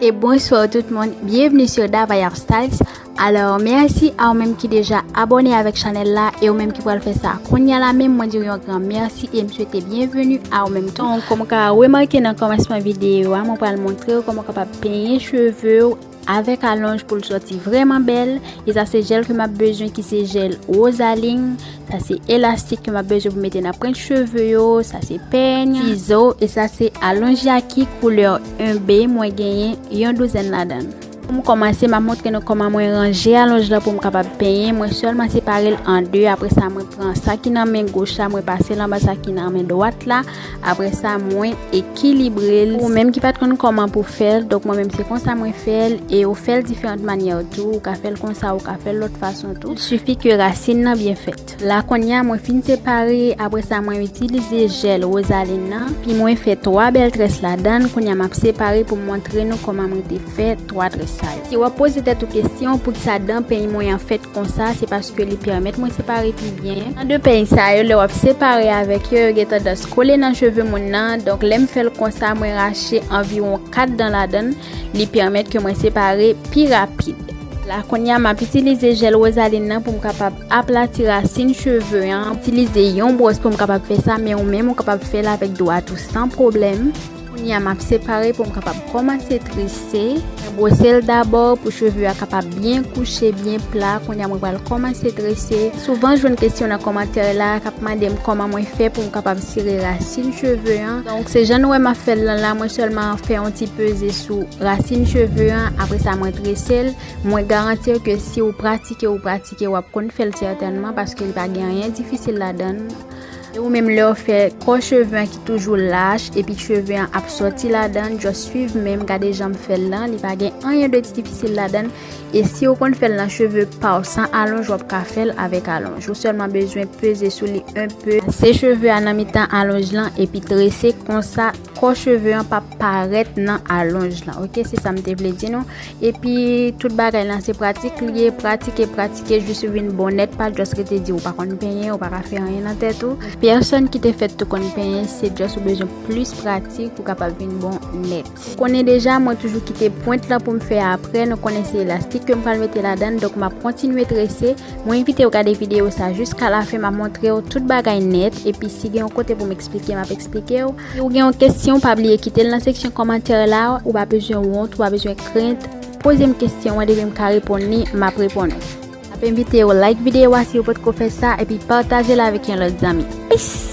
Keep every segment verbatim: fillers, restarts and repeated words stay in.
E bonswa tout moun, byenvni sou Dava Hairstyles. Alò, mèsi a ou menm ki deja abòne avèk chanèl la e ou menm ki pral fè sa kounya la menm, mwen di w yon gran mèsi e m swete byenvni a ou menm tou. Donk, kòm w ka remake nan kòmansman videyo a, mwen pral montre w kòman w kapab penyen cheve w avèk alonj pou l sòti vrèman bèl. E sa se jèl ke m ap bezwen ki se jèl Rosaline. Sa se elastik ke m ap bezwen pou mete nan pwent cheve yo. Sa se peny, sizo, e sa se alonj yaki koulè en be. Mwen genyen yon douzèn ladan l. Pou m kòmanse, m ap montre nou kòman mwen ranje alonj lan pou m kapab penyen. Mwen sèlman separe l an de. Apre sa, mwen pran sa ki nan men goch la, mwen pase l anba sa ki nan men dwat la. Apre sa, mwen ekilibre l. Ou menm ki pa t konn kòman pou fè l, donk mwen menm se konsa mwen fè l. E ou fè l diferan manyè tou. Ou ka fè l konsa, ou ka fè l lòt fason tou. Il sifi ke rasin nan byen fèt. La kounye a mwen fin separe, apre sa mwen itilize jèl Rosaline nan, pi mwen fè twa bèl très ladan l. Kounye a m ap separe pou m montre nou kòman mwen te fè twa très sa yo. Si w ap poze tèt ou kesyon poukisa dan peny mwen an fèt konsa, se paske li pèmèt mwen separe pi byen. Nan de peny sa yo, lè w ap separe avèk yo, yo gen tandans kole nan cheve moun nan. Donk lè m fè l konsa, mwen rache anviwon kat dan ladan l, li pèmèt ke mwen separe pi rapid. La kounye a m ap itilize jèl Rosaline nan pou m kapab aplati rasin cheve an. Itilize yon bwòs pou m kapab fè sa, men ou menm ou kapab fè l avèk dwat ou san pwoblèm. Kounye a m ap separe pou m kapab kòmanse trese. Mwen bwose l dabò pou cheve a kapab byen kouche, byen pla. Kounye a mwen pral kòmanse trese. Souvan jwenn kesyon nan kòmantè la k ap mande m kòman mwen fè pou m kapab sere rasin cheve an. Donk se jan nou wè m ap fè l lan la, mwen sèlman fè yon ti peze sou rasin cheve an, apre sa mwen trese l. Mwen garanti w ke si w pratike, w pratike, w ap konn fè l sètènman, paske li pa gen anyen difisil ladan l. E ou menm lè w fè kò cheve an ki toujou lach, epi cheve an ap sòti ladan l, just swiv menm, gade jan m fè l lan, li pa gen anyen de difisil ladan l. E si w konn fè l nan cheve pa w san alonj, w ap ka fè l avèk alonj. Ou sèlman bezwen peze sou li enpe. Se cheve a nan mitan alonj lan, epi trese konsa, kò cheve an p ap parèt nan alonj lan. Oke, se sa m te vle di nou. Epi tout bagay lan se pratik li ye, pratike, pratike jis ou vin bon nèt, pa just rete di ou pa konn penyen, ou pa ka fè anyen nan tèt ou. Pèsòn ki te fèt tou konn penyen, se just ou bezwen plis pratik pou kapab vin bon nèt. Ou konnen deja, mwen toujou kite pwent lan pou m fè apre, nou konnen se elastik ke m pral mete ladan l, donk m ap kontinye trese. Mwen envite w gade videyo sa jiska lafen, m ap montre w tout bagay nèt, epi si gen yon kote pou m eksplike, m ap eksplike w. Si w gen yon kesyon, pa bliye kite l nan seksyon kòmantè la, ou pa bezwen wont, ou pa bezwen krent. Poze m kesyon an, depi m ka reponn li, m ap reponn ou. M ap envite w like videyo a si w potko fè sa, epi pataje l avèk yon lòt zanmi. Peace!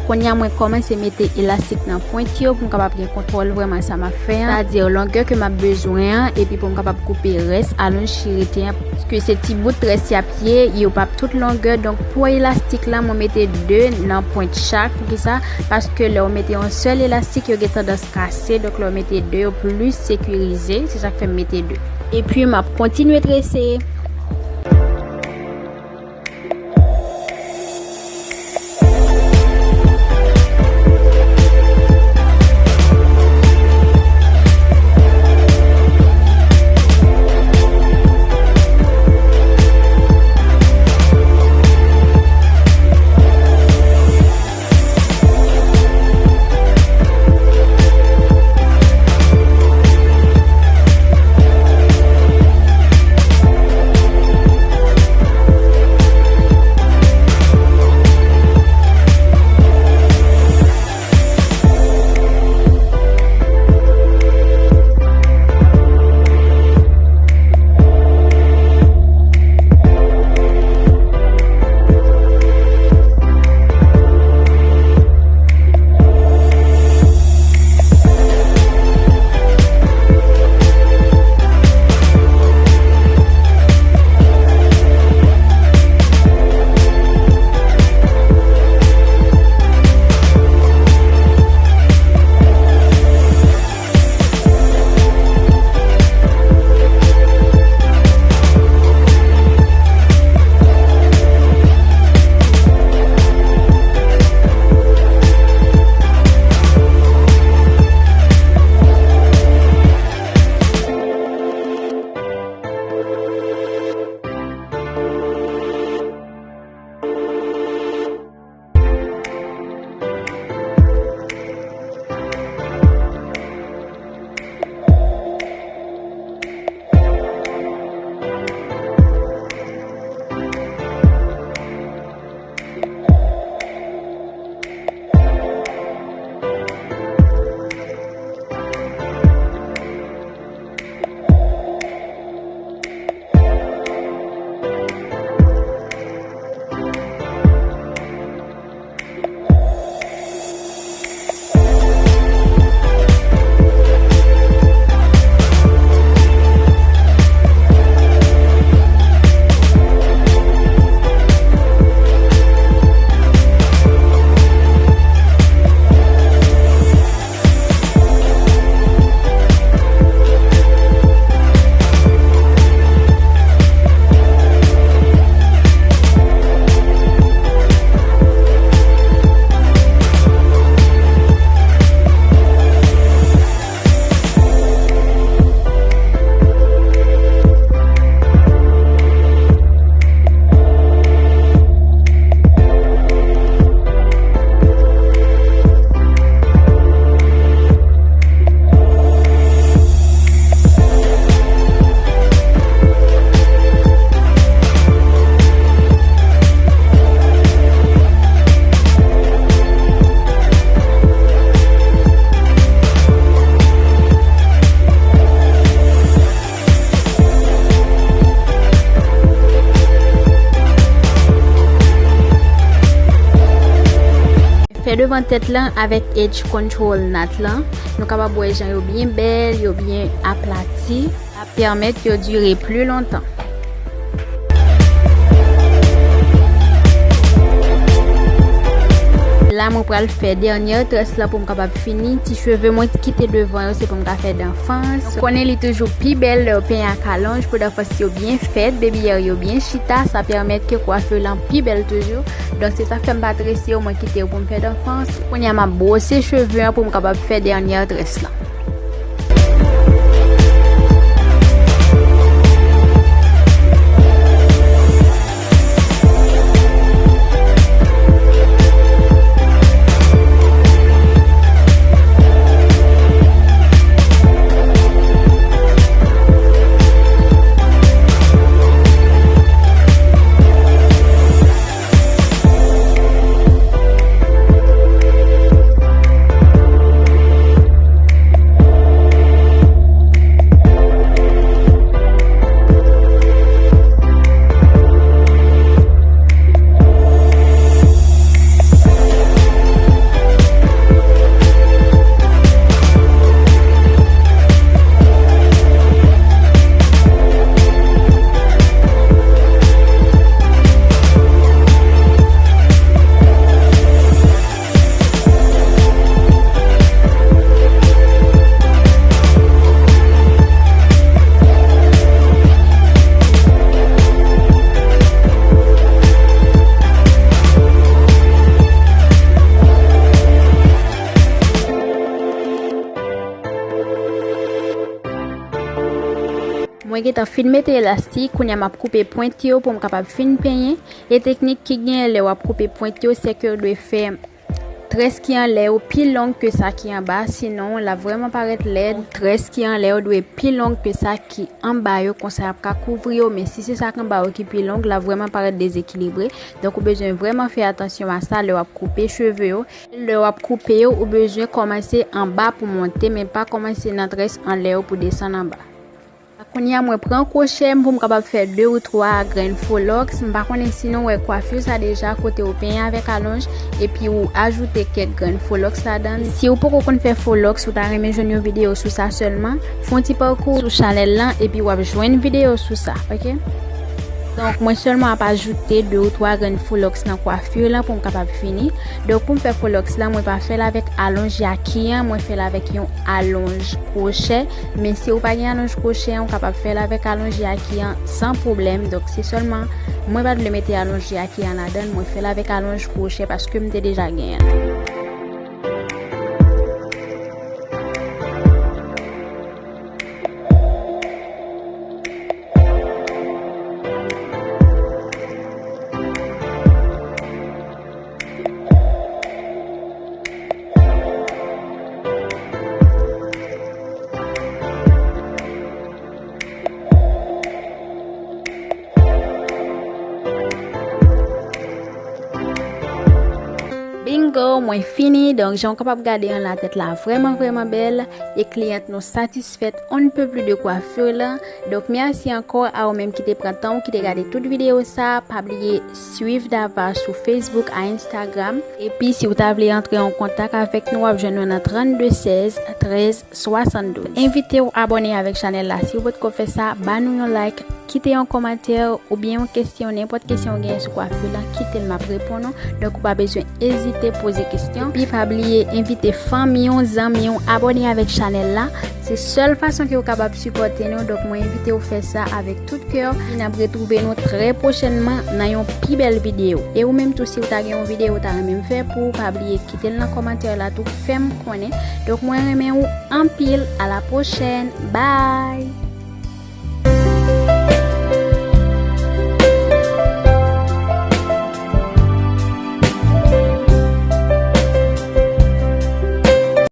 Kounye a mwen kòmanse mete elastik nan pwent yo pou m kapab gen kontwòl vrèman sa m ap fè an, sètadi longè ke m ap bezwen an, epi pou m kapab koupe rès alonj ki rete an, paske se ti bout rès y ap ye, yo p ap tout longè. Donk, pou elastik la, mwen mete de nan pwent chak. Poukisa? Paske lè w mete yon sèl elastik, yo gen tandans kase. Donk, lè w mete de, yo plis sekirize. Se sa k fè m mete de. Epi, m ap kontinye trese. Fè devan tèt lan avèk Edge Control Knot lan. Nou kapab wè jan yo byen bèl, yo byen aplati. Sa pèmèt yo dire pli lontan. La, mwen pral fè dènyè très lan pou m kapab fini. Ti cheve mwen ki te devan yo, se pou m ka fè danfans. Nou konnen li toujou pi bèl lè yo penyen ak alonj, pou danfans yo byen fèt, baby hair yo byen chita, sa pèmèt ke kwafi lan pi bèl toujou. Donk, se sa k fè m pa trese yo, mwen kite yo pou m fè danfans. Kounye a, m ap bwose cheve an pou m kapab fè dènyè très lan. Mwen gentan fin mete elastik, kounye a m ap koupe pwent yo pou m kapab fin penyen. E teknik ki genyen lè w ap koupe pwent yo, se ke w dwe fè très ki anlè yo pi long ke sa ki anba, sinon l ap vrèman parèt lèd. Très ki anlè yo dwe pi long ke sa ki anba yo, konsa y ap ka kouvri yo, men si se sa k anba yo ki pi long, l ap vrèman parèt dezekilibre. Donk, ou bezwen vrèman fè atansyon a sa lè w ap koupe cheve yo. Lè w ap koupe yo, ou bezwen kòmanse anba pou monte, men pa kòmanse nan très anlè yo pou desann anba. Kounye a, mwen pran kwochè m pou m kapab fè de ou twa grenn fo lòks. M pa konnen si nou wè kwafi sa deja, kote ou penyen avèk alonj, epi ou ajoute kèk grenn fo lòks ladan. Si ou poko konn fè fo lòks, ou ta renmen jwenn yon videyo sou sa sèlman, fè yon ti pakou sou chanèl lan, epi w ap jwenn videyo sou sa, oke? Donk, mwen sèlman ap ajoute de ou twa grenn fo lòks nan kwafi lan pou m kapab fini. Donk, pou m fè fo lòks lan, mwen pa fè l avèk alonj yaki an, mwen fè l avèk yon alonj kwochè. Men si ou pa gen alonj kwochè an, ou kapab fè l avèk alonj yaki an san pwoblèm. Donk, se sèlman, mwen pa t vle mete alonj yaki an ladan l, mwen fè l avèk alonj kwochè paske m te deja genyen l. Bingo, mwen fini. Donk, jan w kapab gade an la, tèt la vrèman, vrèman bèl. E kliyant nou satisfèt on ne peut plus de coiffure lan. Donk, mèsi ankò a ou menm ki te pran tan w, ki te gade tout videyo sa. Pa bliye swiv Dava sou Facebook a Instagram. Epi, si w ta vle antre an kontak avèk nou, w ap jwenn nou nan trannde sèz trèz swasanndouz. Envite w abòne avèk chanèl la si w potko fè sa, ba nou yon like, kite yon kòmantè oubyen yon kesyon, nenpòt kesyon w genyen sou kwafi lan, kite l, m ap reponn ou. Donk, ou pa bezwen ezite poze kesyon. Epi, pa bliye envite fanmi w, zanmi w, abòne avèk chanèl la. Se sèl fason ke w kapab sipòte nou. Donk, mwen envite w fè sa avèk tout kè. N ap retwouve nou trè pwochènman nan yon pi bèl videyo. E ou menm tou, si w ta gen yon videyo w ta renmen m fè pou ou, pa bliye kite l nan kòmantè la tou, fè m konnen. Donk, mwen renmen ou anpil. A la pwochèn. Bye!